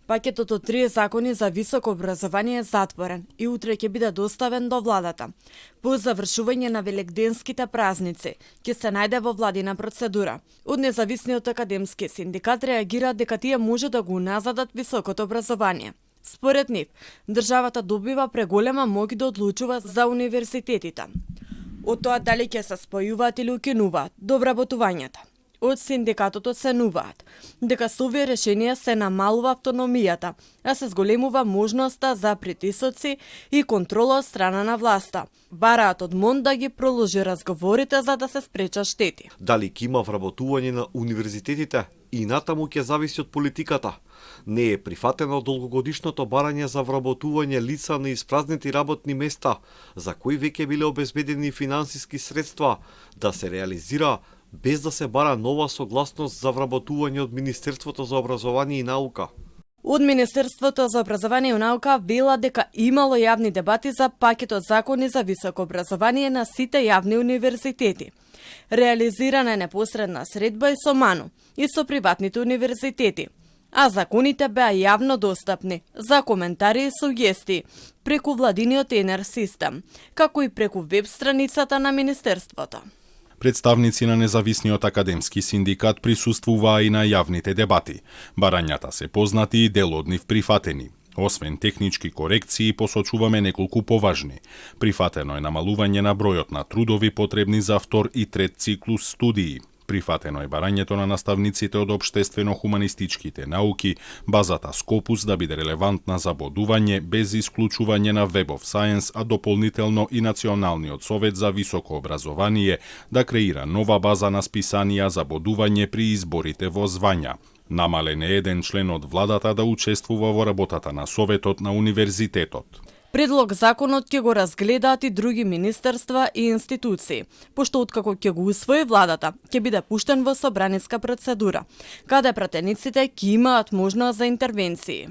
Пакетот од 3 закони за високо образование е затворен и утре ќе биде доставен до владата. По завршување на великденските празници ќе се најде во владина процедура. Од независниот академски синдикат реагираат дека тие може да го уназадат високото образование. Според нив, државата добива преголема моќ да одлучува за универзитетите. Од тоа дали ќе се спојуваат или укинуваат до обработувањето. Од синдикатот оценуваат дека со овие решенија се намалува автономијата, а се зголемува можноста за притисоци и контрола од страна на власта. Бараат од МОН да ги продолжи разговорите за да се спречат штети. Дали ќе има вработување на универзитетите и натаму ќе зависи од политиката. Не е прифатено долгогодишното барање за вработување лица на испразнети работни места, за кои веќе биле обезбедени финансиски средства да се реализира без да се бара нова согласност за вработување од Министерството за образование и наука. Од Министерството за образование и наука вела дека имало јавни дебати за пакетот закони за високо образование на сите јавни универзитети. Реализирана е непосредна средба и со МАНУ и со приватните универзитети, а законите беа јавно достапни за коментари и сугестии преку владиниот ЕНЕР систем, како и преку веб страницата на Министерството. Представници на независниот академски синдикат присуствуваа и на јавните дебати. Барањата се познати и дел од нив прифатени. Освен технички корекции, посочуваме неколку поважни. Прифатено е намалување на бројот на трудови потребни за втор и трет циклус студии. Прифатено е барањето на наставниците од општествено-хуманистичките науки, базата Скопус да биде релевантна за бодување без исклучување на Web of Science, а дополнително и Националниот совет за високо образование да креира нова база на списанија за бодување при изборите во звања. Намален е еден член од владата да учествува во работата на Советот на универзитетот. Предлог законот ќе го разгледаат и други министерства и институции, пошто откако ќе го усвои владата, ќе биде пуштен во собраниска процедура, каде пратениците ќе имаат можност за интервенции.